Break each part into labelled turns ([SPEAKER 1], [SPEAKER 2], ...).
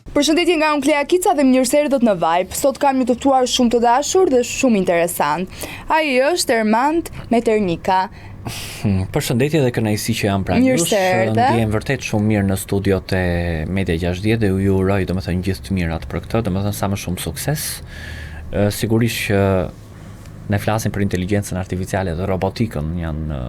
[SPEAKER 1] Përshëndetje nga unë Klea Kica dhe mirë se erdhët në Vibe. Sot kam një të ftuar shumë të dashur dhe shumë interesant. Ai është Ermand Meternika.
[SPEAKER 2] Hmm, përshëndetje dhe kënaqësi që jam pranë
[SPEAKER 1] jush.
[SPEAKER 2] Ndihem vërtet shumë mirë në studiot e Media 60 dhe ju uroj domethënë gjithë të mirat për këtë, domethënë sa më shumë sukses. Sigurisht që ne flasim për inteligjencën artificiale dhe robotikën janë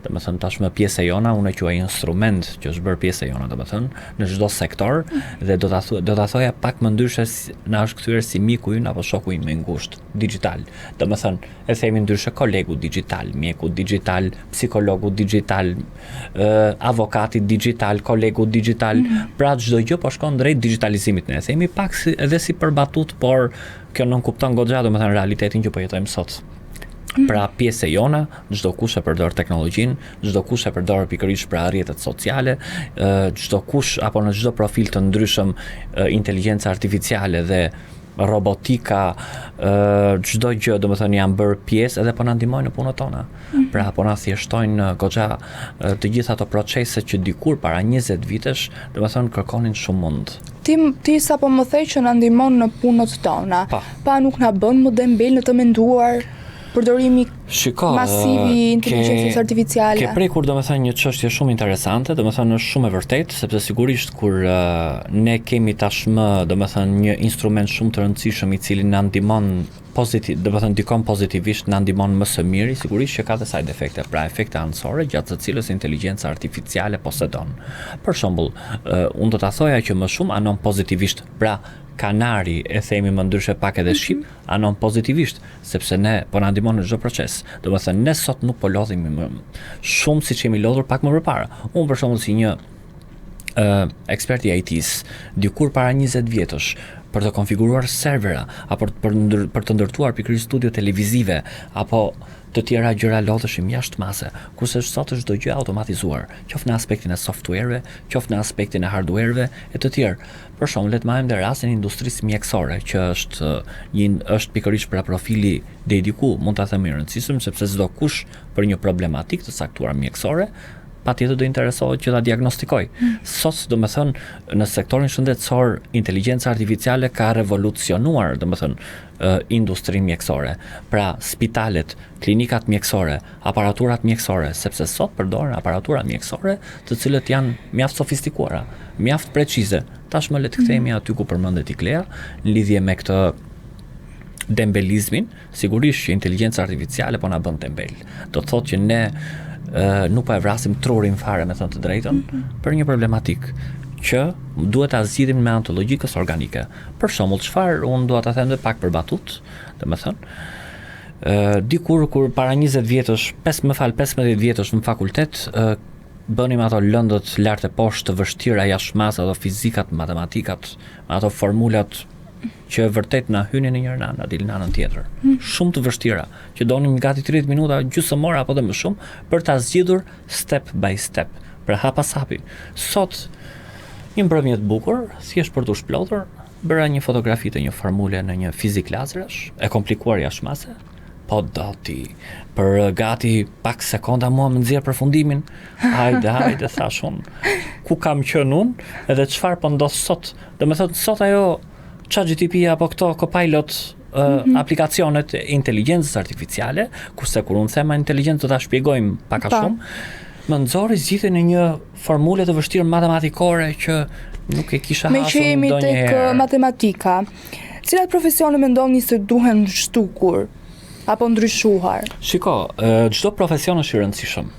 [SPEAKER 2] domethënë tashmë pjesë e jona, unë e quaj instrument që është bërë pjesë e jona, domethënë në çdo sektor dhe do ta thu, do ta thoja pak më ndryshe na është kthyer si miku ynë apo shoku ynë më i ngushtë digital. Domethënë e themi ndryshe kolegu digital, mjeku digital, psikologu digital, ë avokati digital, kolegu digital, mm -hmm. pra çdo gjë po shkon drejt digjitalizimit ne e themi pak si, edhe si për batut, por kjo nënkupton goxha domethënë realitetin që po jetojmë sot. Mhm. Pra pjesë e jona, çdo kush e përdor teknologjinë, çdo kush e përdor pikërisht pra rrjetet sociale, çdo kush apo në çdo profil të ndryshëm inteligjenca artificiale dhe robotika, çdo gjë, domethënë janë bërë pjesë edhe po na ndihmojnë në punët tona. Mm -hmm. Pra po na thjeshtojnë goxha të gjitha ato procese që dikur para 20 vitesh, domethënë kërkonin shumë
[SPEAKER 1] mund. Ti ti sapo më the që na ndihmon në punët tona. Pa, pa nuk na bën më dembel në të menduar përdorimi
[SPEAKER 2] Shiko,
[SPEAKER 1] masiv i inteligjencës artificiale.
[SPEAKER 2] Ke prekur domethënë një çështje shumë interesante, domethënë është shumë e vërtetë, sepse sigurisht kur uh, ne kemi tashmë domethënë një instrument shumë të rëndësishëm i cili na ndihmon pozitiv, domethënë ndikon pozitivisht, na ndihmon më së miri, sigurisht që ka dhe side efekte, pra efekte anësore gjatë së cilës inteligjenca artificiale posedon. Për shembull, uh, unë do ta thoja që më shumë anon pozitivisht, pra kanari e themi më ndryshe pak edhe shqip, mm -hmm. anon pozitivisht, sepse ne po na ndihmon në çdo proces. Domethënë ne sot nuk po lodhemi më shumë siç jemi lodhur pak më përpara. Unë për shembull si një uh, ekspert i IT-s, dikur para 20 vjetësh për të konfiguruar servera apo për ndër, për të ndërtuar pikërisht studio televizive apo të tjera gjëra lodheshim jashtë mase, kurse sot është çdo gjë e automatizuar, qoftë në aspektin e software-ve, qoftë në aspektin e hardware-ve e të tjerë. Për shembull, le të marrim dhe rastin e industrisë mjekësore, që është një është pikërisht pra profili deri diku, mund ta them i rëndësishëm, sepse çdo kush për një problematikë të caktuar mjekësore, patjetër do interesohet që ta diagnostikojë. Mm. Sot, domethënë, në sektorin shëndetësor, inteligjenca artificiale ka revolucionuar, domethënë, industrinë mjekësore. Pra, spitalet, klinikat mjekësore, aparaturat mjekësore, sepse sot përdoren aparatura mjekësore, të cilët janë mjaft sofistikuara, mjaft precize. Tashmë le të kthehemi mhm. aty ku përmende ti Klea, në lidhje me këtë dembelizmin, sigurisht që inteligjenca artificiale po na bën dembel. Do të thotë që ne e, nuk po e vrasim trurin fare, me thënë të drejtën, mm -hmm. për një problematikë që duhet ta zgjidhim me anë të logjikës organike. Për shembull, çfarë unë dua ta them edhe pak për batut, domethënë, dikur kur para 20 vjetësh, 5 më fal 15 vjetësh në fakultet, bënim ato lëndët lart e poshtë të vështira jashtë mase, ato fizikat, matematikat, ato formulat që vërtet na hynin në njërën anë, na dilnin në anën tjetër. Mm. Shumë të vështira, që donim gati 30 minuta, gjysmë ore apo dhe më shumë për ta zgjidhur step by step, pra hap pas hapi. Sot një mbrëmje të bukur, thjesht për t'u shplodhur, Bëra një fotografi të një formule në një fizikë lazerash, e komplikuar jashtë mase, po do ti për gati pak sekonda mua më nxjerr përfundimin. Hajde, hajde, thash unë. Ku kam qenë unë edhe çfarë po ndodh sot? Domethënë sot ajo ChatGPT apo këto Copilot mm -hmm. aplikacionet e inteligjencës artificiale, kurse kur unë them inteligjencë do ta shpjegojmë pak a po. shumë, më nxori zgjidhjen e një formule të vështirë matematikore që nuk e kisha
[SPEAKER 1] hasur ndonjëherë. Meqë jemi tek uh, matematika, cilat profesione mendoni se duhen zhdukur apo ndryshuar?
[SPEAKER 2] Shiko, uh, çdo profesion është i rëndësishëm.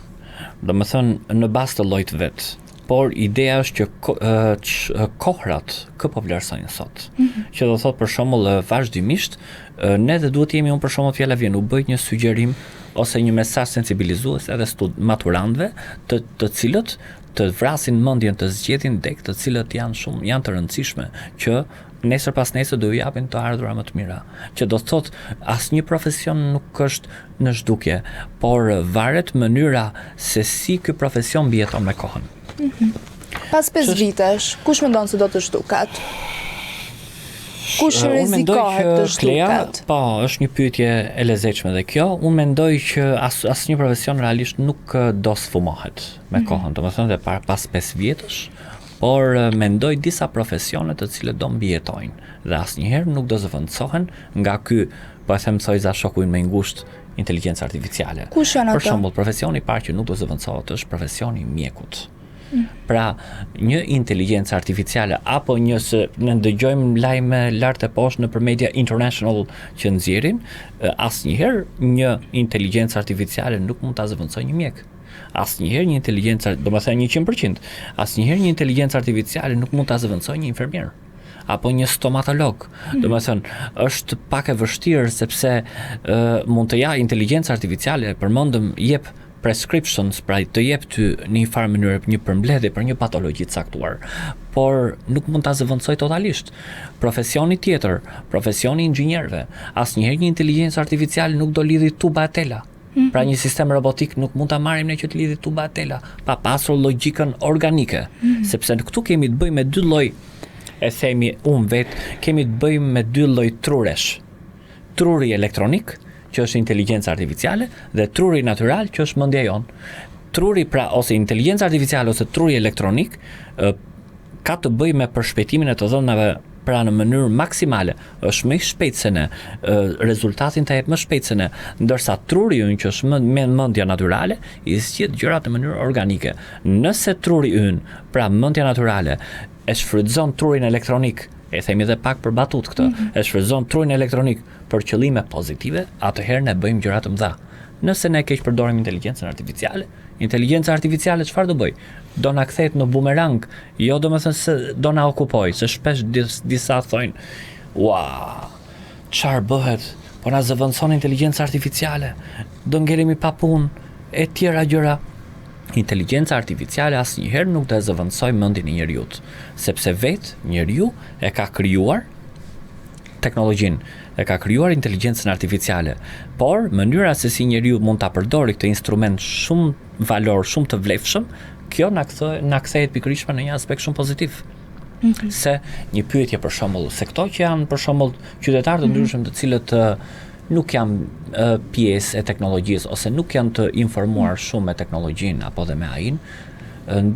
[SPEAKER 2] Domethënë, në bazë të llojit të vet. Por ideja është që ko, uh, kohrat kë po vlerësojnë sot. Mm -hmm. Që do thotë për shembull vazhdimisht ne dhe duhet të jemi unë për shembull fjala vjen u bëj një sugjerim ose një mesazh sensibilizues edhe stud maturantëve, të të cilët të vrasin mendjen të zgjedhin degë të cilët janë shumë janë të rëndësishme që nesër pas nesër do ju japin të ardhura më të mira. Që do të thotë asnjë profesion nuk është në zhdukje, por varet mënyra se si ky profesion mbijeton me
[SPEAKER 1] kohën. Mm -hmm. Pas 5 vitesh, kush mendon se do të zhduket? Kush rrezikohet të
[SPEAKER 2] zhduket? Po, është një pyetje e lezetshme dhe kjo. Unë mendoj që as asnjë profesion realisht nuk do sfumohet me mhm. kohën, domethënë dhe par, pas 5 vjetësh. Por mendoj disa profesione të cilët do mbijetojnë dhe asnjëherë nuk do zëvendësohen nga ky, po e them thonjëza shoku im më i ngushtë, inteligjenca artificiale.
[SPEAKER 1] Kush janë
[SPEAKER 2] ato? Për shembull, profesioni i parë që nuk do zëvendësohet është profesioni i mjekut. Mm. Pra, një inteligjencë artificiale apo një se ne dëgjojmë lajme lart e poshtë nëpër media international që nxjerrin, asnjëherë një inteligjencë artificiale nuk mund ta zëvendësojë një mjek. Asnjëherë një inteligjencë, domethënë 100%, asnjëherë një inteligjencë artificiale nuk mund ta zëvendësojë një infermier apo një stomatolog. Mm. Domethënë, është pak e vështirë sepse uh, mund të ja inteligjenca artificiale, përmendëm, jep prescriptions, pra të jep ty në një farë mënyre një përmbledhje për një patologji të caktuar, por nuk mund ta zëvendësojë totalisht. Profesioni tjetër, profesioni i inxhinierëve, asnjëherë një inteligjencë artificiale nuk do lidhi tuba e tela. Mm -hmm. Pra një sistem robotik nuk mund ta marrim ne që të lidhi tuba e tela, pa pasur logjikën organike, mm -hmm. sepse këtu kemi të bëjmë me dy lloj e themi unë vetë, kemi të bëjmë me dy lloj truresh. Truri elektronik, që është inteligjenca artificiale, dhe truri natyral, që është mendja jonë. Truri pra ose inteligjenca artificiale ose truri elektronik ë, ka të bëjë me përshpejtimin e të dhënave pra në mënyrë maksimale, është më i shpejtë se ne, rezultatin ta jep më shpejt se ne, ndërsa truri ynë që është më me mendja natyrale, i zgjidh gjërat në mënyrë organike. Nëse truri ynë, pra mendja natyrale, e shfrytëzon trurin elektronik, e themi edhe pak për batutë këtë, mm -hmm. e shfrytëzon trurin elektronik për qëllime pozitive, atëherë ne bëjmë gjëra të mëdha. Nëse ne keqpërdorim inteligjencën artificiale, inteligjenca artificiale çfarë do bëjë? Do na kthehet në bumerang, jo domethënë se do na okupojë, se shpesh disa thonë, "Ua, çfarë bëhet? Po na zëvendëson inteligjenca artificiale, do ngelemi pa punë e tjera gjëra." Inteligjenca artificiale asnjëherë nuk do e zëvendësojë mendjen e njeriut, sepse vetë njeriu e ka krijuar teknologjinë, e ka krijuar inteligjencën artificiale, por mënyra se si njeriu mund ta përdorë këtë instrument shumë valor, shumë të vlefshëm, kjo na kthe, na kthehet pikërisht në një aspekt shumë pozitiv. Mm -hmm. Se një pyetje për shembull, se këto që janë për shembull qytetarë të mhm. ndryshëm të cilët nuk janë pjesë e teknologjisë ose nuk janë të informuar mhm. shumë me teknologjinë apo dhe me AI-n,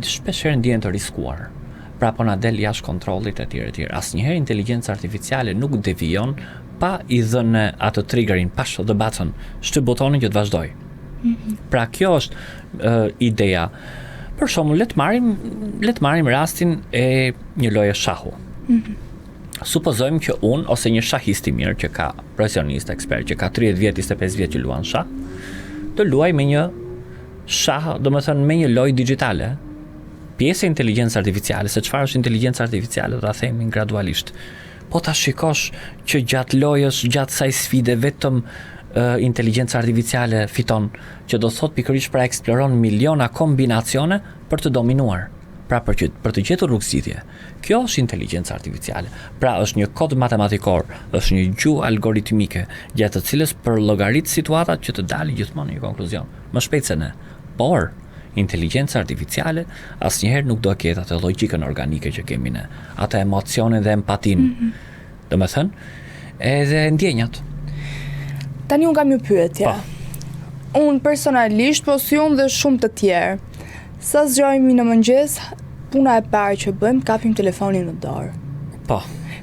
[SPEAKER 2] shpesh herë ndihen të riskuar. Pra po na del jashtë kontrollit etj etj. Asnjëherë inteligjenca artificiale nuk devijon pa i dhënë atë triggerin, push the button, shtyp butonin që të vazhdojë. Mm -hmm. Pra kjo është uh, ideja. Për shembull, le të marrim le të marrim rastin e një loje shahu. Mm -hmm. Supozojmë që unë ose një shahist i mirë që ka profesionist, ekspert që ka 30 vjet, 25 vjet që luan shah, të luaj me një shah, domethënë me një lojë digjitale, pjesë e inteligjencës artificiale, se çfarë është inteligjenca artificiale, do ta themi gradualisht. Po ta shikosh që gjatë lojës, gjatë saj sfide vetëm uh, inteligjenca artificiale fiton, që do thotë pikërisht pra eksploron miliona kombinacione për të dominuar, pra për që, për të gjetur rrugëzgjidhje. Kjo është inteligjenca artificiale. Pra është një kod matematikor, është një gjuhë algoritmike, gjatë të cilës përllogarit situatat që të dalë gjithmonë në një konkluzion, më shpejt se ne. Por inteligjenca artificiale asnjëherë nuk do të ketë atë logjikën organike që kemi ne, atë emocionin dhe empatinë. Mm -hmm. Domethënë, edhe ndjenjat.
[SPEAKER 1] Tani unë kam një pyetje. Po. Unë personalisht, po si unë dhe shumë të tjerë, sa zgjohemi në mëngjes, puna e parë që bëjmë, kapim telefonin në dorë.
[SPEAKER 2] Po.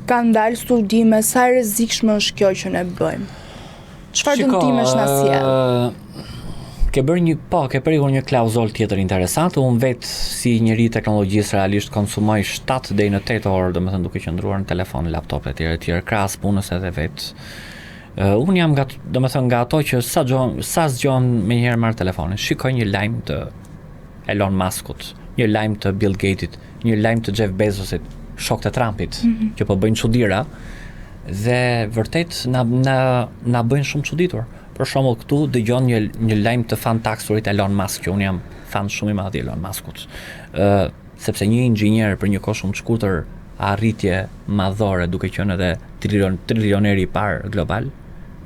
[SPEAKER 1] Kanë dalë studime, sa e rrezikshme është kjo që ne bëjmë. Çfarë dëmtimesh na sjell?
[SPEAKER 2] Ke bërë një po, ke prekur një klauzolë tjetër interesante. Unë vetë si njeri i teknologjisë realisht konsumoj 7 deri në 8 orë, domethënë duke qëndruar në telefon, laptop etj etj, krahas punës edhe vetë. Uh, unë jam nga, domethënë nga ato që sa zgjohem, sa zgjohem menjëherë marr telefonin, shikoj një lajm të Elon Muskut, një lajm të Bill Gatesit, një lajm të Jeff Bezosit, shokët e Trumpit, mm -hmm. që po bëjnë çudira dhe vërtet na na na bëjnë shumë çuditur. Për shembull këtu dëgjon një një lajm të fantaksurit Elon Musk, që unë jam fan shumë i madh i Elon Muskut. Ë uh, sepse një inxhinier për një kohë shumë të shkurtër arritje madhore duke qenë edhe trilion trilioneri i parë global,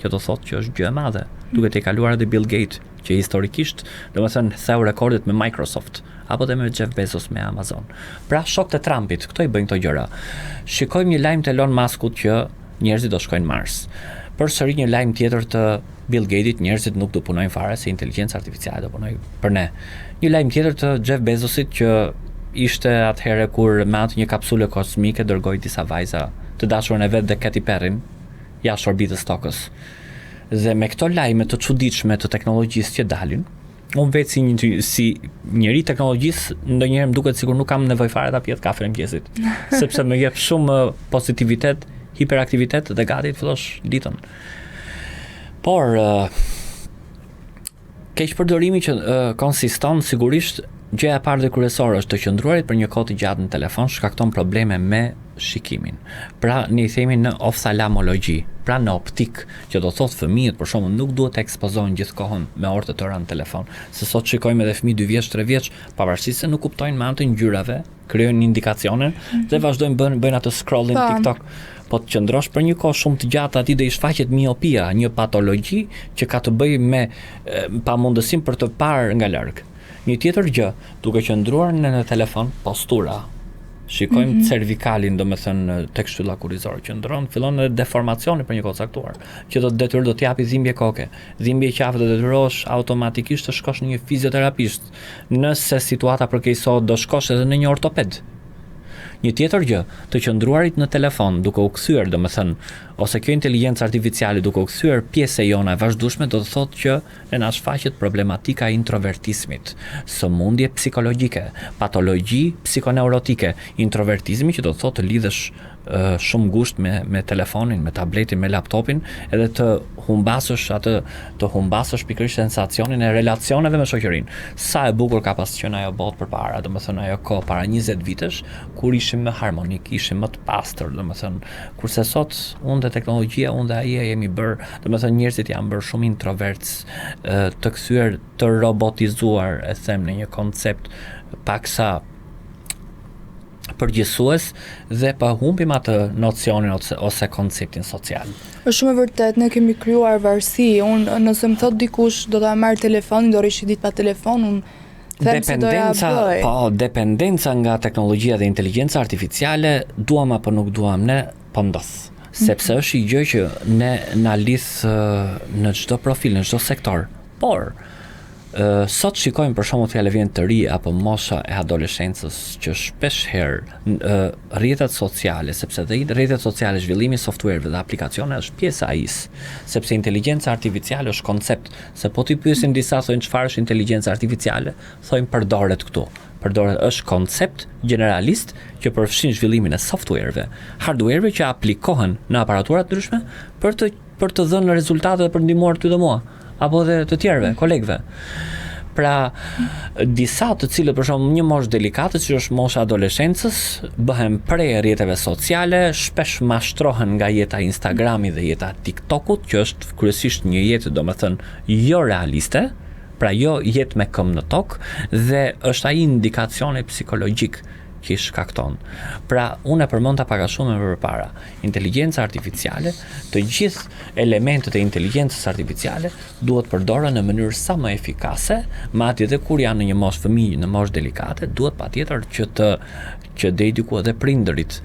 [SPEAKER 2] kjo do thotë që është gjë e madhe, duke tejkaluar edhe Bill Gates, që historikisht, domethënë, theu rekordet me Microsoft, apo dhe me Jeff Bezos me Amazon. Pra, shokët e Trumpit, këto i bëjnë këto gjëra. Shikojmë një lajm të Elon Muskut që njerëzit do shkojnë Mars. Përsëri një lajm tjetër të Bill Gatesit, njerëzit nuk do punojnë fare se inteligjenca artificiale do punojë për ne. Një lajm tjetër të Jeff Bezosit që ishte atëherë kur me anë të një kapsule kozmike dërgoi disa vajza të dashurën e vet dhe Katy Perryn jashtë orbitës tokës. Dhe me këto lajme të çuditshme të teknologjisë që dalin, unë vetë si një si njeri i teknologjisë ndonjëherë më duket sikur nuk kam nevojë fare ta pi atë kafen e mëngjesit, sepse më jep shumë pozitivitet, hiperaktivitet dhe gati të fillosh ditën. Por uh, keqpërdorimi që uh, konsiston sigurisht gjëja e parë dhe kryesore është të qëndruarit për një kohë të gjatë në telefon shkakton probleme me shikimin. Pra ne i themi në oftalmologji, pra në optik, që do thotë fëmijët për shembull nuk duhet të ekspozohen gjithë kohën me orë të tëra në telefon, se sot shikojmë edhe fëmijë 2 vjeç, 3 vjeç, pavarësisht se nuk kuptojnë me anë të ngjyrave, krijojnë indikacione mm -hmm. dhe vazhdojnë bën bëjnë atë scrolling po. TikTok. Po të qëndrosh për një kohë shumë të gjatë aty do i shfaqet miopia, një patologji që ka të bëjë me pamundësinë për të parë nga larg. Një tjetër gjë, duke qëndruar në, në telefon, postura. Shikojmë mm -hmm. cervikalin, domethënë tek shtylla kurrizore, qëndron, fillon edhe deformacioni për një kohë të caktuar, që do të detyrë do të japi dhimbje koke, dhimbje qafe do të detyrohesh automatikisht të shkosh në një fizioterapist, Nëse situata përkeqësohet do shkosh edhe në një ortoped. Një tjetër gjë, të qëndruarit në telefon duke u kthyer, domethënë, ose kjo inteligjencë artificiale duke u kthyer pjesë e jona e vazhdueshme do të thotë që ne na shfaqet problematika e introvertizmit, sëmundje psikologjike, patologji psikoneurotike, introvertizmi që do të thotë të lidhesh shumë ngushtë me me telefonin, me tabletin, me laptopin, edhe të humbasësh atë, të humbasësh pikërisht sensacionin e relacioneve me shoqërinë. Sa e bukur ka pas qenë ajo botë përpara, domethënë ajo kohë para 20 vitesh, kur ishim më harmonik, ishim më të pastër, domethënë, kurse sot unë dhe teknologjia, unë dhe ai jemi bërë, domethënë njerëzit janë bërë shumë introverts, të kthyer, të robotizuar, e them në një koncept paksa përgjithësues dhe po humbim atë nocionin ose, ose konceptin
[SPEAKER 1] social. Është shumë e vërtetë, ne kemi krijuar varësi. Unë nëse më thot dikush do ta marr telefonin, do rrish një ditë pa telefon, unë them se do ja
[SPEAKER 2] Dependenca,
[SPEAKER 1] bëj.
[SPEAKER 2] po, dependenca nga teknologjia dhe inteligjenca artificiale, duam apo nuk duam ne, po ndodh. Sepse është një gjë që ne na lidh në çdo profil, në çdo sektor. Por, Sot shikojmë për shembull fjalë vjen të ri apo mosha e adoleshencës që shpesh herë rrjetet sociale, sepse dhe rrjetet sociale zhvillimi i softwareve dhe aplikacione është pjesë e AI-së, sepse inteligjenca artificiale është koncept, se po t'i pyesim disa thonë çfarë është inteligjenca artificiale, thonë përdoret këtu. Përdoret është koncept generalist që përfshin zhvillimin e softwareve, hardwareve që aplikohen në aparatura të ndryshme për të për të dhënë rezultate dhe për të ndihmuar ty dhe mua apo edhe të tjerëve, kolegëve. Pra, disa të cilët për shembull një moshë delikate, siç është mosha e adoleshencës, bëhen pre e rrjeteve sociale, shpesh mashtrohen nga jeta e Instagramit dhe jeta e TikTokut, që është kryesisht një jetë, domethënë, jo realiste, pra jo jetë me këmbë në tokë dhe është ai indikacioni psikologjik që i shkakton. Pra, unë e përmenda pak a shumë më përpara, inteligjenca artificiale, të gjithë elementët e inteligjencës artificiale duhet përdoren në mënyrë sa më efikase, madje edhe kur janë në një moshë fëmijë, në moshë delikate, duhet patjetër që të që deri diku edhe prindërit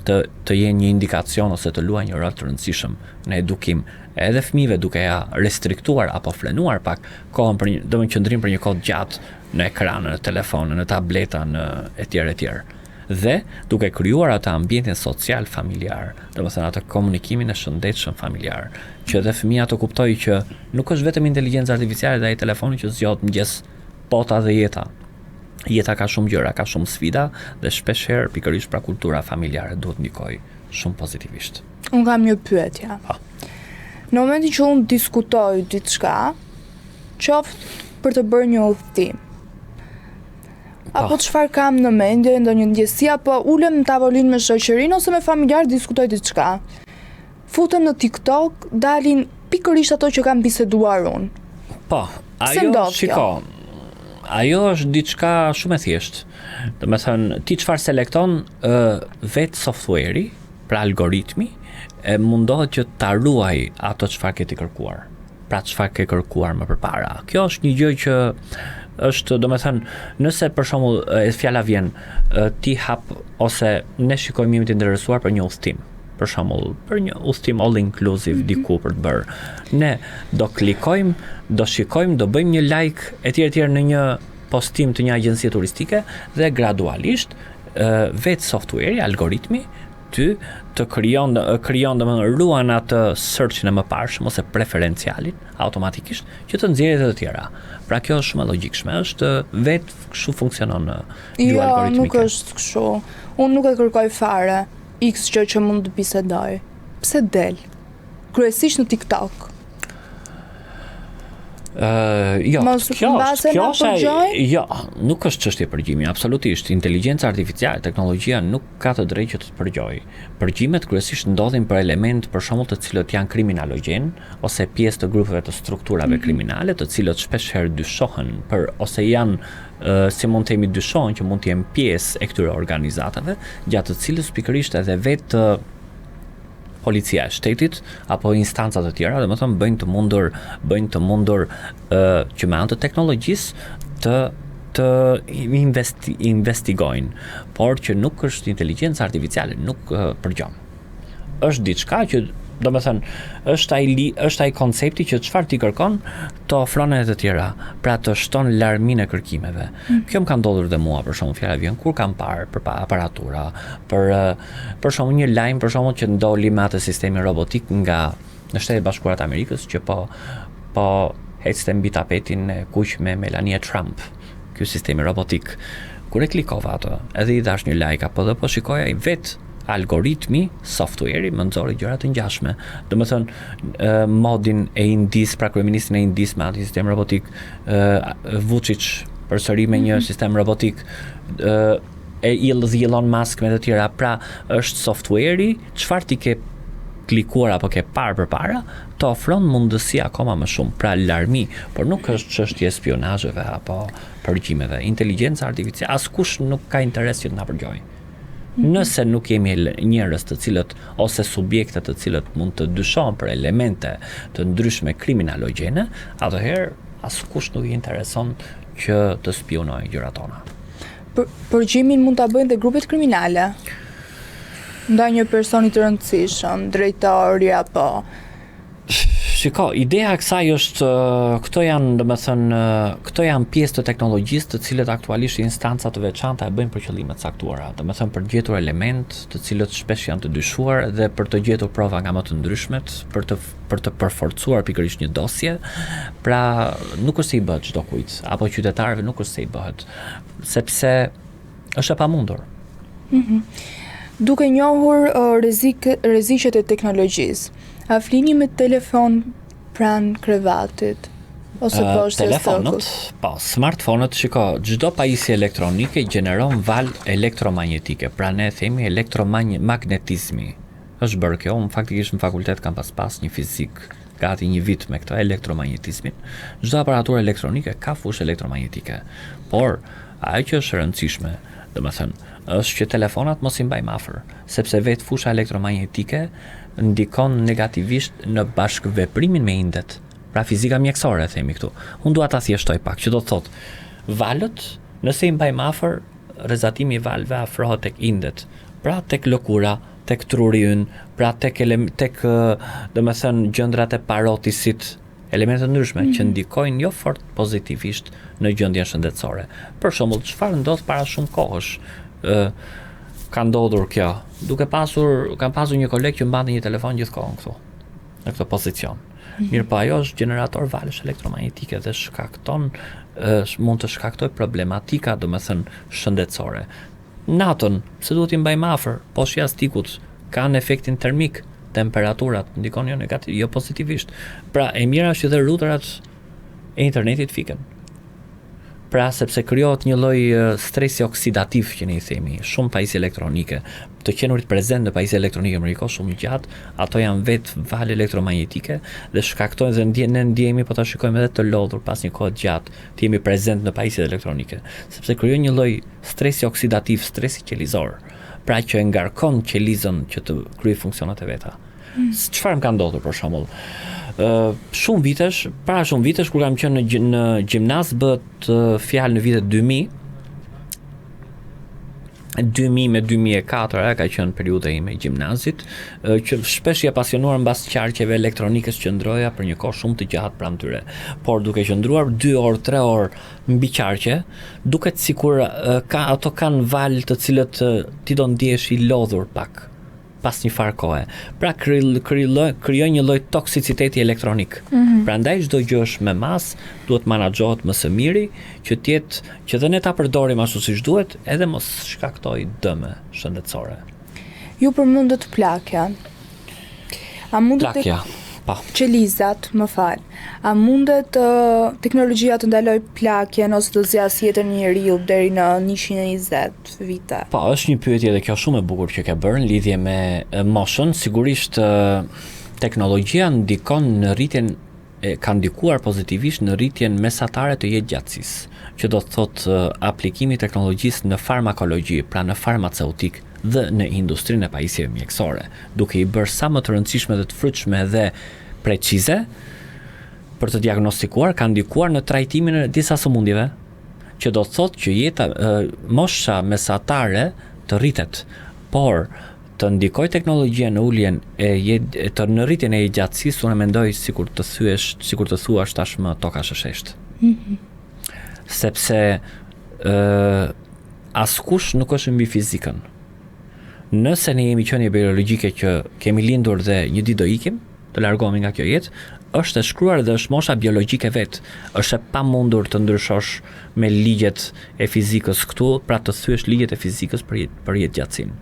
[SPEAKER 2] të të jenë një indikacion ose të luajnë një rol të rëndësishëm në edukim edhe fëmijëve duke ja restriktuar apo frenuar pak kohën për një, domethënë qëndrim për një kohë të gjatë në ekran, në telefon, në tableta, në etj etj. Dhe duke krijuar atë ambientin social familjar, domethënë atë komunikimin e shëndetshëm familjar, që edhe fëmija të kuptojë që nuk është vetëm inteligjenca artificiale dhe ai telefoni që zgjohet në mëngjes bota dhe jeta. Jeta ka shumë gjëra, ka shumë sfida dhe shpesh herë pikërisht pra kultura familjare duhet ndikojë shumë
[SPEAKER 1] pozitivisht. Unë kam një pyetje. Po. Në momentin që unë diskutoj diçka, qoftë për të bërë një udhëtim. Po. Apo çfarë kam në mendje, ndonjë ndjesi apo ulem në tavolinë me shoqërinë ose me familjarë diskutoj diçka. Futem në TikTok, dalin pikërisht ato që kam biseduar unë.
[SPEAKER 2] Po, ajo shiko. Ajo është diçka shumë e thjeshtë. Domethënë, ti çfarë selekton ë vetë software-i, pra algoritmi, e mundohet që ta ruajë ato çfarë ke ti kërkuar. pra çfarë ke kërkuar më përpara. Kjo është një gjë që është, domethënë, nëse për shembull e fjala vjen, ti hap ose ne shikojmë jemi të interesuar për një udhëtim, për shembull, për një udhëtim all inclusive mm -hmm. diku për të bërë. Ne do klikojmë, do shikojmë, do bëjmë një like etj etj në një postim të një agjencie turistike dhe gradualisht vetë software-i, algoritmi ty të krijon krijon domethënë ruan atë search-in e mëparshëm ose preferencialin automatikisht që të nxjerrë edhe të tjera. Pra kjo është shumë e logjikshme, është vetë kështu funksionon
[SPEAKER 1] gjuha jo, algoritmike. Jo, nuk është kështu. Unë nuk e kërkoj fare X gjë që mund të bisedoj. Pse del? Kryesisht në TikTok.
[SPEAKER 2] Uh, jo, Mos kjo është, kjo është ai, jo, nuk është çështje përgjimi, absolutisht. Inteligjenca artificiale, teknologjia nuk ka të drejtë që të të përgjojë. Përgjimet kryesisht ndodhin për elementë, për shembull, të cilët janë kriminalogjenë ose pjesë të grupeve të strukturave mm -hmm. kriminale, të cilët shpesh herë dyshohen për ose janë uh, si mund të themi dyshohen që mund të jenë pjesë e këtyre organizatave, gjatë të cilës pikërisht edhe vetë policia e shtetit apo instanca të tjera, domethënë bëjnë të mundur, bëjnë të mundur ë që me anë të teknologjisë të të investi, investigojnë, por që nuk është inteligjenca artificiale, nuk përgjon. Është diçka që domethënë është ai li, është ai koncepti që çfarë ti kërkon të ofron edhe të tjera, pra të shton larminë e kërkimeve. Mm. Kjo më ka ndodhur dhe mua për shembull, fjala vjen kur kam parë për aparatura, për për shembull një lajm për shembull që doli me atë sistemin robotik nga në Shtetet e Bashkuara të Amerikës që po po ecte mbi tapetin e kuq me Melania Trump, ky sistemi robotik. Kur e klikova atë, edhe i dhashë një like apo dhe po shikoja i vetë algoritmi, software-i më nxori gjëra të ngjashme. Domethënë, Modin e Indisë, pra kryeministrin e Indisë me atë sistem robotik, Vučić përsëri me një mm -hmm. sistem robotik, e Elon Musk me të tjera, pra është software-i, çfarë ti ke klikuar apo ke parë përpara, të ofron mundësi akoma më shumë, pra larmi, por nuk është çështje e spionazheve apo përgjimeve. Inteligjenca artificiale, askush nuk ka interes që të na përgjojë. Mhm. Nëse nuk jemi njerëz të cilët ose subjekte të cilët mund të dyshohen për elemente të ndryshme kriminalogjene, atëherë askush nuk i intereson që të spiunojë gjërat tona.
[SPEAKER 1] Për, përgjimin mund ta bëjnë dhe grupet kriminale. Ndaj një personi të rëndësishëm, drejtori apo
[SPEAKER 2] Shiko, ideja e kësaj është këto janë, domethënë, këto janë pjesë të teknologjisë të cilët aktualisht instanca të veçanta e bëjnë për qëllime të caktuara, domethënë për të gjetur elementë të cilët shpesh janë të dyshuar dhe për të gjetur prova nga më të ndryshmet, për të për të përforcuar pikërisht një dosje. Pra, nuk është se i bëhet çdokujt, apo qytetarëve nuk është se i bëhet, sepse është e pamundur.
[SPEAKER 1] Mm -hmm. Duke njohur uh, rrezik, rreziqet e teknologjisë, a flini me telefon pranë krevatit? Ose uh, poshtë
[SPEAKER 2] telefonët, po, smartphone-ët, shiko, çdo pajisje elektronike gjeneron valë elektromagnetike, pra ne themi elektromagnetizmi. Është bërë kjo, unë faktikisht në fakultet kam pas pas një fizikë gati një vit me këtë elektromagnetizmin. Çdo aparaturë elektronike ka fushë elektromagnetike, por Ajo që është e rëndësishme, domethënë, është që telefonat mos i mbajmë afër, sepse vetë fusha elektromagnetike ndikon negativisht në bashkëveprimin me indet. Pra fizika mjekësore themi këtu. Unë dua ta thjeshtoj pak, që do të thotë, valët, nëse i mbajmë afër, rrezatimi i valëve afrohet tek indet, pra tek lëkura, tek truri ynë, pra tek tek domethënë gjëndrat e parotisit, elemente të ndryshme mm -hmm. që mhm. ndikojnë jo fort pozitivisht në gjendjen shëndetësore. Për shembull, çfarë ndodh para shumë kohësh? Ë ka ndodhur kjo, duke pasur kam pasur një koleg që mbante një telefon gjithë kohën këtu në këtë pozicion. Mm -hmm. Mirëpo ajo është gjenerator valësh elektromagnetike dhe shkakton ë mund të shkaktojë problematika, domethënë shëndetësore. Natën, pse duhet t'i mbajmë afër, poshtë jastikut, kanë efektin termik, temperaturat ndikon jo negativ, jo pozitivisht. Pra, e mira është që dhe routerat e internetit fiken. Pra, sepse krijohet një lloj stresi oksidativ që ne i themi, shumë pajisje elektronike, të qenurit prezent në pajisje elektronike për një kohë shumë gjatë, ato janë vetë valë elektromagnetike dhe shkaktojnë dhe ndje, ne ndjehemi po ta shikojmë edhe të lodhur pas një kohe të gjatë, të jemi prezent në pajisjet elektronike, sepse krijon një lloj stresi oksidativ, stresi qelizor. pra që e ngarkon qelizën që të kryejë funksionet e veta. Mm. Çfarë më ka ndodhur për shembull? Ë shumë vitesh, para shumë vitesh kur kam qenë në në gjimnaz bëhet fjalë në vitet 2000. 2000 me 2004 ajo ka qenë periudha ime e gjimnazit, që shpesh i apasionuar mbas qarqeve elektronikës qëndroja për një kohë shumë të gjatë pranë tyre. Por duke qëndruar 2 orë, 3 orë mbi qarqe, duket sikur ka ato kanë valë të cilët ti do ndjehesh i lodhur pak pas një farë kohe. Pra krijojnë një lloj toksiciteti elektronik. Mm -hmm. Prandaj çdo gjë është me masë, duhet menaxhohet më së miri, që të jetë që dhe ne ta përdorim ashtu siç duhet, edhe mos shkaktojë dëme shëndetësore.
[SPEAKER 1] Ju përmendët plakja.
[SPEAKER 2] A mundet plakja,
[SPEAKER 1] po. Qelizat, më fal. A mundet uh, teknologjia të ndalojë plakjen ose të zgjasë jetën e njeriut deri në 120 vite?
[SPEAKER 2] Po, është një pyetje edhe kjo shumë e bukur që ke bërë në lidhje me moshën. Sigurisht teknologjia ndikon në rritjen e ka ndikuar pozitivisht në rritjen mesatare të jetëgjatësisë, që do të thotë aplikimi i teknologjisë në farmakologji, pra në farmaceutikë dhe në industrinë e pajisjeve mjekësore, duke i bërë sa më të rëndësishme dhe të frytshme dhe precize për të diagnostikuar, ka ndikuar në trajtimin e disa sëmundjeve, që do të thotë që jeta mosha mesatare të rritet, por të ndikojë teknologjia në uljen e jet, të në rritjen e jetëgjatësisë, unë mendoj sikur të thyesh, sikur të thuash tashmë toka është e sheshtë. Mm -hmm. Sepse ë askush nuk është mbi fizikën. Nëse ne jemi qenie biologjike që kemi lindur dhe një ditë do ikim, të largohemi nga kjo jetë, është e shkruar dhe është mosha biologjike vetë. Është e pamundur të ndryshosh me ligjet e fizikës këtu, pra të thyesh ligjet e fizikës për jetë, për jetëgjatësinë,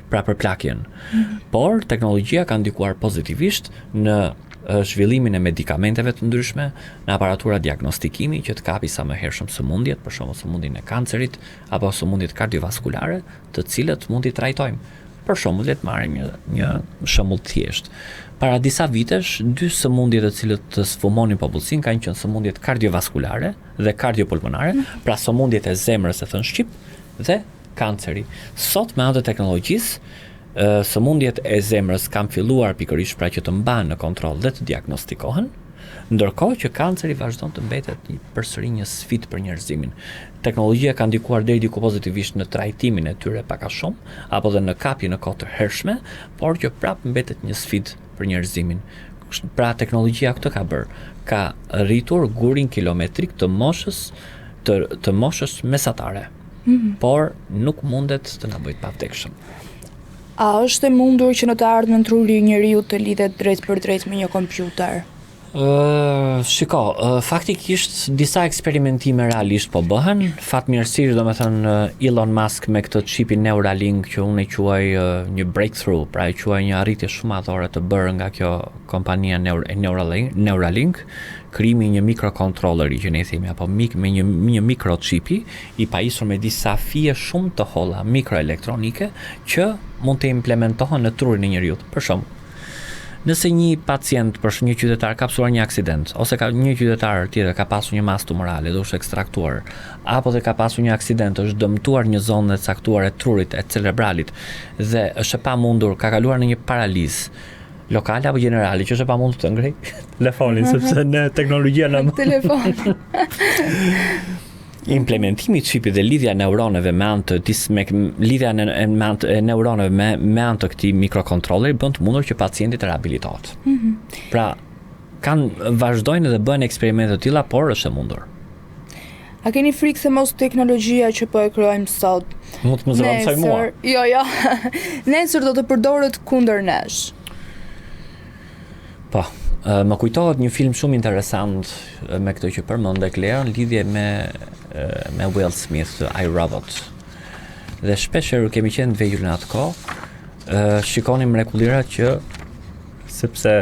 [SPEAKER 2] pra për plakjen. Mm -hmm. Por teknologjia ka ndikuar pozitivisht në zhvillimin e medikamenteve të ndryshme, në aparatura diagnostikimi që të kapi sa më hershëm sëmundjet, për shembull sëmundjen e kancerit apo sëmundjet kardiovaskulare, të cilët mund t'i trajtojmë. Për shembull, le të marrim një një shembull të thjeshtë. Para disa vitesh, dy sëmundje të cilët të sfumonin popullsinë kanë qenë sëmundjet kardiovaskulare dhe kardiopulmonare, mm. pra sëmundjet e zemrës e thënë shqip dhe kanceri. Sot me anë të teknologjisë, sëmundjet e zemrës kanë filluar pikërisht pra që të mbahen në kontroll dhe të diagnostikohen, ndërkohë që kanceri vazhdon të mbetet një përsëri një sfidë për njerëzimin. Teknologjia ka ndikuar deri diku pozitivisht në trajtimin e tyre pak a shumë, apo dhe në kapjen në kohë të hershme, por që prapë mbetet një sfidë për njerëzimin. Pra teknologjia këtë ka bërë, ka rritur gurin kilometrik të moshës të, të moshës mesatare. Mm -hmm. Por nuk mundet të na bëjë të pavdekshëm.
[SPEAKER 1] A është e mundur që në të ardhmen truri i njeriut të lidhet drejtpërdrejt me një kompjuter?
[SPEAKER 2] Ë, shiko, faktikisht disa eksperimentime realisht po bëhen. Fatmirësisht, domethënë Elon Musk me këtë çipin Neuralink që unë e quaj një breakthrough, pra e quaj një arritje shumë madhore të bërë nga kjo kompania Neuralink, Neuralink, krijimi i një mikrokontrolleri që ne i themi apo mik me një një mikroçipi i pajisur me disa fije shumë të holla mikroelektronike që mund të implementohen në trurin e njeriut. Për shembull, Nëse një pacient, për shembull një qytetar ka pësuar një aksident ose ka një qytetar tjetër ka pasur një masë tumorale dhe është ekstraktuar, apo dhe ka pasur një aksident, është dëmtuar një zonë e caktuar e trurit, e cerebralit dhe është e pamundur, ka kaluar në një paralizë lokale apo gjenerale, që është e pamundur të ngrejë telefonin sepse ne teknologjia
[SPEAKER 1] na telefon.
[SPEAKER 2] Implementimi i çipit dhe lidhja e neuroneve me anë të dis, me, lidhja e me anë të e neuroneve me me anë të këtij mikrokontrolleri bën të mundur që pacienti të rehabilitohet. Mm -hmm. Pra kanë vazhdojnë dhe bëhen eksperimente të tilla, por është e
[SPEAKER 1] mundur. A keni frikë se mos teknologjia që po e krijojmë
[SPEAKER 2] sot mund të më zëvendësojë
[SPEAKER 1] mua? Jo, jo. Nesër do të përdoret kundër nesh.
[SPEAKER 2] Po, më kujtohet një film shumë interesant me këtë që përmende Klea në lidhje me me Will Smith, I Robot. Dhe shpesh herë kemi qenë të vegjël në atë kohë, shikonim mrekullirat që sepse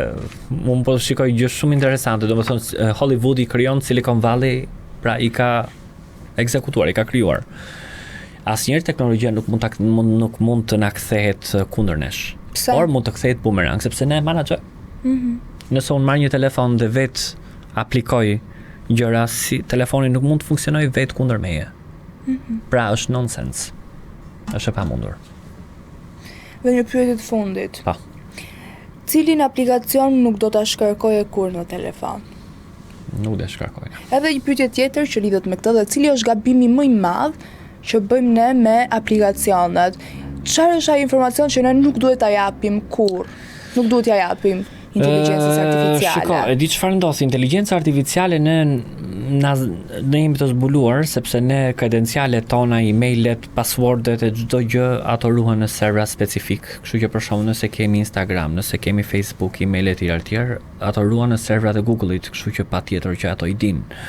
[SPEAKER 2] unë po shikoj gjë shumë interesante, domethënë Hollywoodi krijon Silicon Valley, pra i ka ekzekutuar, i ka krijuar. Asnjëherë teknologjia nuk mund ta mund nuk mund të na kthehet kundër nesh. Pse? Por mund të kthehet bumerang sepse ne e menaxhojmë. Mm -hmm. Nëse unë marr një telefon dhe vetë aplikoj gjëra si telefoni nuk mund të funksionojë vetë kundër meje. Mm -hmm. Pra është nonsens. Është e pamundur.
[SPEAKER 1] Dhe një pyetje të fundit.
[SPEAKER 2] Po.
[SPEAKER 1] Cilin aplikacion nuk do ta shkarkoje kurrë në telefon?
[SPEAKER 2] Nuk do e shkarkoja.
[SPEAKER 1] Edhe një pyetje tjetër që lidhet me këtë dhe cili është gabimi më i madh? që bëjmë ne me aplikacionet. Çfarë është ai informacion që ne nuk duhet ta japim kurrë? Nuk duhet t'ja japim inteligjencës artificiale.
[SPEAKER 2] Shiko, e di çfarë ndodh, inteligjenca artificiale ne na ne jemi të zbuluar sepse ne kredencialet tona, emailet, passwordet e çdo gjë ato ruhen në servera specifik. Kështu që për shembull nëse kemi Instagram, nëse kemi Facebook, email e tjera e tjera, ato ruhen në serverat e Google-it, kështu që patjetër që ato i dinë.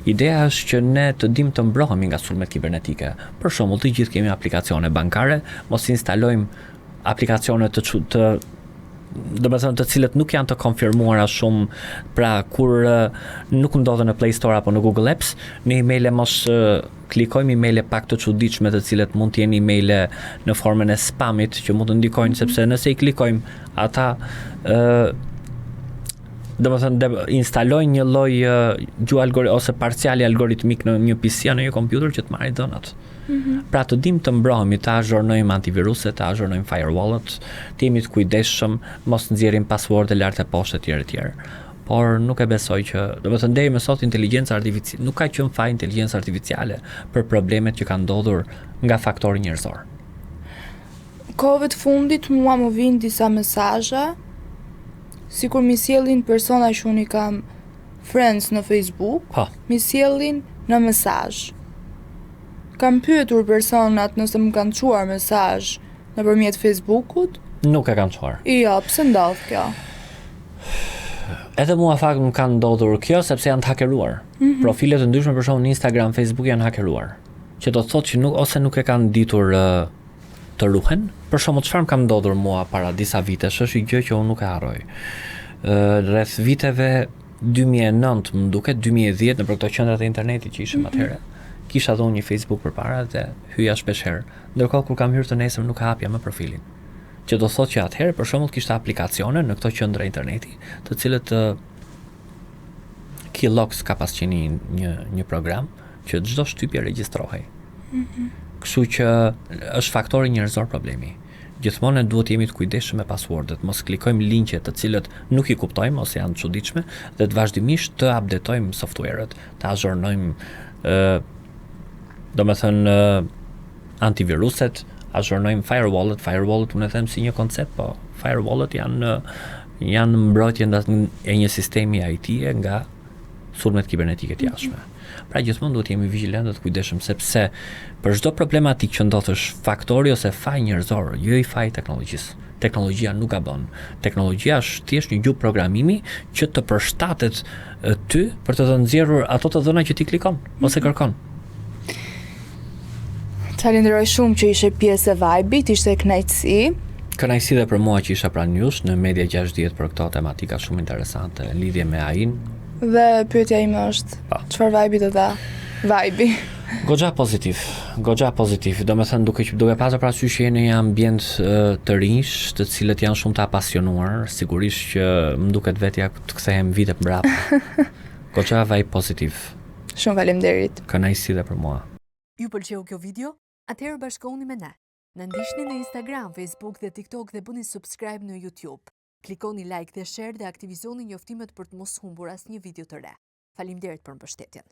[SPEAKER 2] Ideja është që ne të dim të mbrohemi nga sulmet kibernetike. Për shembull, të gjithë kemi aplikacione bankare, mos instalojmë aplikacione të të do të thënë të cilët nuk janë të konfirmuara shumë, pra kur nuk ndodhen në Play Store apo në Google Apps, në emaile mos klikojmë emaile pak të çuditshme të cilët mund të jenë emaile në formën e spamit që mund të ndikojnë mm -hmm. sepse nëse i klikojmë ata ë do të thënë instalojnë një lloj gjuhë algoritmi ose parciali algoritmik në një PC në një kompjuter që të marrë dhënat. Mm -hmm. Pra të dim të mbrohemi, të azhornojmë antiviruset, të azhornojmë firewallet, të jemi të kujdesshëm, mos nxjerrim passworde lart e poshtë etj etj. Por nuk e besoj që, do të thënë deri më sot inteligjenca artificiale nuk ka qenë faj inteligjenca artificiale për problemet që kanë ndodhur nga faktori njerëzor.
[SPEAKER 1] Kohëve të fundit mua më vijnë disa mesazhe sikur mi sjellin persona që unë i kam friends në Facebook,
[SPEAKER 2] Po.
[SPEAKER 1] mi sjellin në mesazh. Kam pyetur personat nëse më kanë çuar mesazh nëpërmjet Facebookut.
[SPEAKER 2] Nuk e kanë çuar.
[SPEAKER 1] Jo, pse ndodh kjo?
[SPEAKER 2] Edhe mua fakt më ka ndodhur kjo sepse janë të hakeruar. Mm -hmm. Profile të ndryshme për shembull në Instagram, Facebook janë hakeruar. Që do të thotë që nuk ose nuk e kanë ditur të ruhen. Për shembull, çfarë më ka ndodhur mua para disa vitesh është një gjë që unë nuk e harroj. Ë rreth viteve 2009, më duket 2010 nëpër këto qendrat e internetit që ishim mm -hmm. atëherë. Kisha dhe unë një Facebook përpara dhe hyja shpesh herë. Ndërkohë kur kam hyrë të nesërmen nuk e hapja më profilin. Që do thotë që atëherë për shembull kishte aplikacione në këto qendra interneti, të cilët Keylogs ka pas qenë një një, një program që çdo shtypje regjistrohej. Mm -hmm. Kështu që është faktori njerëzor problemi. Gjithmonë ne duhet të jemi të kujdesshëm me passwordet, mos klikojmë linqe të cilët nuk i kuptojmë ose janë të çuditshme dhe të vazhdimisht të updatojmë software-ët, të azhornojmë ë domethënë antiviruset, azhornojmë firewallet, firewallet unë e them si një koncept, po firewallet janë janë mbrojtje e një sistemi IT nga sulmet kibernetike të jashtme. Pra gjithmonë duhet të jemi vigjilent dhe të kujdesshëm sepse për çdo problematikë që ndodh është faktori ose faj njerëzor, jo i faj teknologjisë. Teknologjia nuk gabon. Teknologjia është thjesht një gjuhë programimi që të përshtatet ty për të të nxjerrur ato të dhëna që ti klikon ose mhm. kërkon.
[SPEAKER 1] Të falenderoj shumë që ishe pjesë e Vibe-it, ishte kënaqësi.
[SPEAKER 2] Kënaqësi dhe për mua që isha pranë jush në Media 60 për këto tematika shumë interesante në lidhje me
[SPEAKER 1] AI-n. Dhe pyetja ime është, çfarë vibe të dha Vibe-i?
[SPEAKER 2] Goxha pozitiv, goxha pozitiv. Domethënë duke duke pasur parasysh që jeni në një ambient të rinjsh, të cilët janë shumë të apasionuar, sigurisht që më duket vetja të kthehem vite mbrapa. Goxha vibe pozitiv.
[SPEAKER 1] Shumë faleminderit.
[SPEAKER 2] Kënaqësi dhe për mua.
[SPEAKER 3] Ju pëlqeu kjo video? Atëherë bashkohuni me ne. Na ndiqni në Instagram, Facebook dhe TikTok dhe bëni subscribe në YouTube. Klikoni like dhe share dhe aktivizoni njoftimet për të mos humbur asnjë video të re. Faleminderit për mbështetjen.